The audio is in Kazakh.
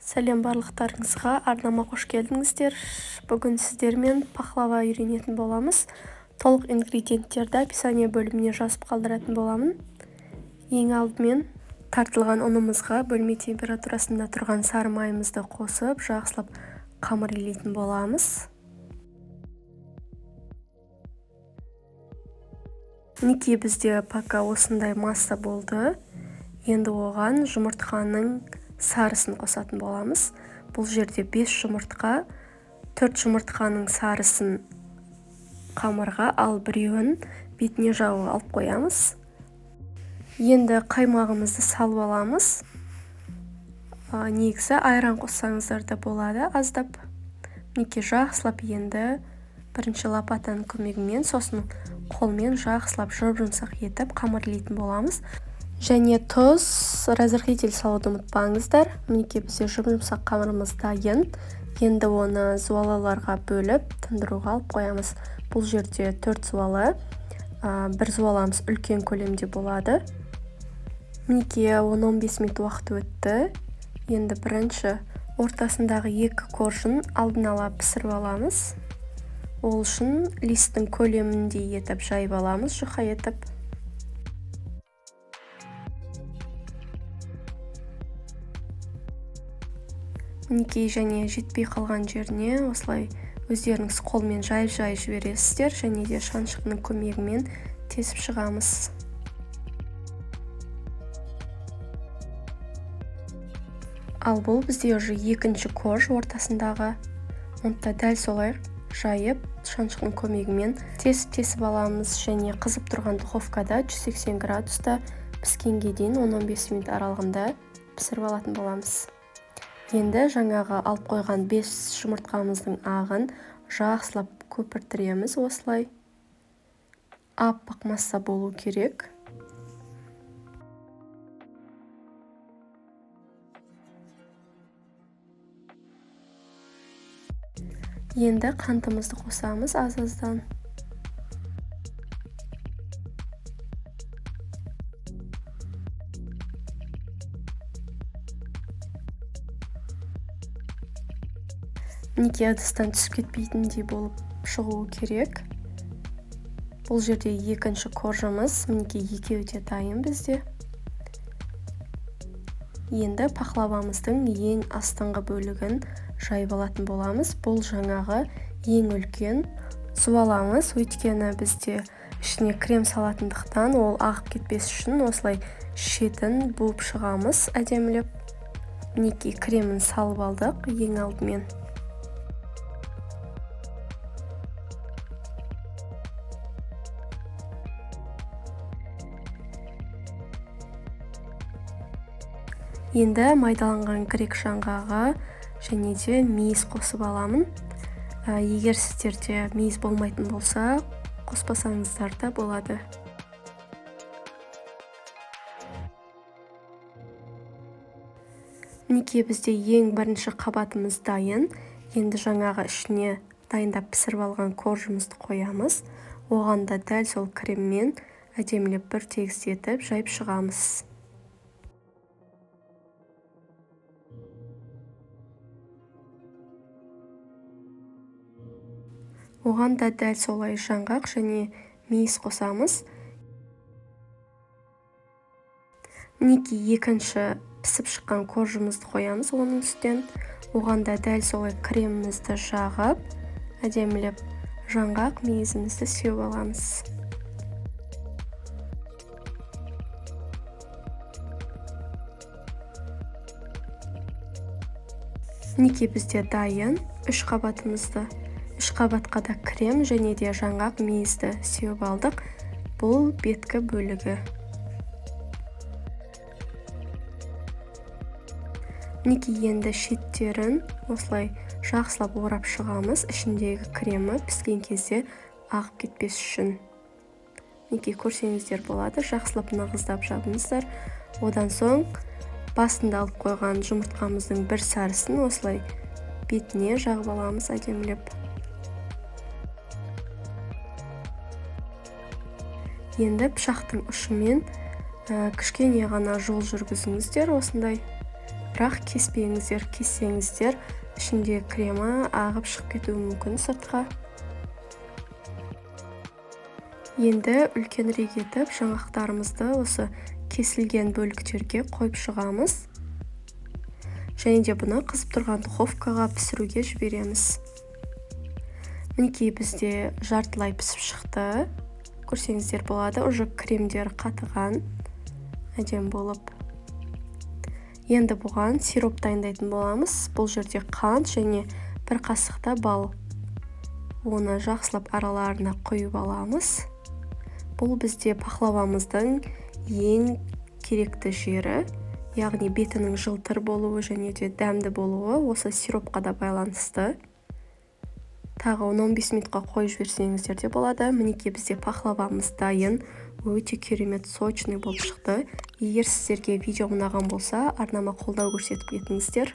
Сәлем барлықтарыңызға, арнама қош келдіңіздер. Бүгін сіздермен пахлава үйренетін боламыз. Толық ингредиенттерді описание бөліміне жазып қалдыратын боламын. Ең алдымен тартылған ұнымызға бөлме температурасында тұрған сары майымызды қосып, жақсылап қамыр илейтін боламыз. Мінекей, бізде пока осындай масса болды. Енді оған жұмыртқаның сарысын қосатын боламыз. Бұл жерде 5 жұмыртқа, 4 жұмыртқаның сарысын қамырға, ал біреуін бетіне жауып алып қоямыз. Енді қаймағымызды салып аламыз. Негізі айран қоссаңыздар да болады аздап. Мінекей, жақсылап енді бірінші лопатаның көмегімен, сосын қолмен жақсылап жұп-жұмсақ етіп қамыр илейтін боламыз. Және тұз, разрыхлитель салуды ұмытпаңыздар. Мінекей, бізде жұп-жұмсақ қамырымыз дайын. Енді оны зуалаларға бөліп, тындыруға алып қоямыз. Бұл жерде 4 зуала, бір зуаламыз үлкен көлемде болады. Мінекей, 10-15 минут уақыт өтті. Енді бірінші ортасындағы 2 коржын алдын ала пісіріп аламыз. Ол үшін листтің көлеміндей етіп жайып аламыз, жұқа етіп. Мінекей, және жетпей қалған жеріне осылай өздеріңіз қолмен жайып-жайып жібересіздер, және де шаншқының көмегімен тесіп шығамыз. Ал бұл бізде уже екінші корж ортасындағы. Оны да дәл солай жайып, шаншқының көмегімен тесіп-тесіп аламыз, және қызып тұрған духовкада 180 градуста піскенге дейін 10-15 минут аралығында пісіріп алатын боламыз. Енді жаңағы алып қойған 5 жұмыртқамыздың ағын жақсылап көпіртіреміз осылай. Аппақ масса болу керек. Енді қантымызды қосамыз аз-аздан. Мінекей, ыдыстан түсіп кетпейтіндей болып шығуы керек. Бұл жерде екінші коржымыз, мінекей, екеуі де дайын бізде. Енді пахлавамыздың ең астыңғы бөлігін жайып алатын боламыз. Бұл жаңағы ең үлкен зуаламыз, өйткені бізде ішіне крем салатындықтан ол ағып кетпес үшін осылай шетін буып шығамыз әдемілеп. Мінекей, кремін салып алдық ең алдымен. Енді майдаланған грек жаңғағы және де мейіз қосып аламын. Егер сіздерде мейіз болмайтын болса, қоспасаңыздар да болады. Мінекей, бізде ең бірінші қабатымыз дайын. Енді жаңағы ішіне дайындап пісіріп алған коржымызды қоямыз. Оған да дәл сол креммен әдемілеп бір тегістетіп жайып шығамыз. Оған да дәл солай жаңғақ және мейіз қосамыз. Мінекей, екінші пісіп шыққан коржымызды қоямыз оның үстінен. Оған да дәл солай кремімізді жағып, әдемілеп жаңғақ мейізімізді сеуіп аламыз. Мінекей, бізде дайын үш қабатымызды. Үш қабатқа да крем және де жаңғақ мейізді сеуіп алдық. Бұл беткі бөлігі. Мінекей, енді шеттерін осылай жақсылап орап шығамыз, ішіндегі кремі піскен кезде ағып кетпес үшін. Мінекей, көрсеңіздер болады, жақсылап нығыздап жабыңыздар. Одан соң басында алып қойған жұмыртқамыздың бір сарысын осылай бетіне жағып аламыз әдемілеп. Енді пышақтың ұшымен кішкене ғана жол жүргізіңіздер, осындай Бірақ кеспеңіздер, кессеңіздер, ішінде кремі ағып шығып кетуі мүмкін сыртқа. Енді үлкенірек етіп жаңғақтарымызды осы кесілген бөліктерге қойып шығамыз. Және де бұны қызып тұрған духовкаға пісіруге жібереміз. Мінекей, бізде жартылай пісіп шықты. Көрсеңіздер болады, уже кремдері қатыған, әдемі болып. Енді бұған сироп дайындайтын боламыз. Бұл жерде қант және бір қасықта бал. Оны жақсылап араларына құйып аламыз. Бұл бізде пахлавамыздың ең керекті жері, яғни бетінің жылтыр болуы және де дәмді болуы осы сиропқа да байланысты. Тағы 10-15 минутқа қойып жіберсеңіздер де болады. Мінекей, бізде пахлавамыз дайын, өте керемет сочный болып шықты. Егер сіздерге видео ұнаған болса, арнама қолдау көрсетіп кетіңіздер.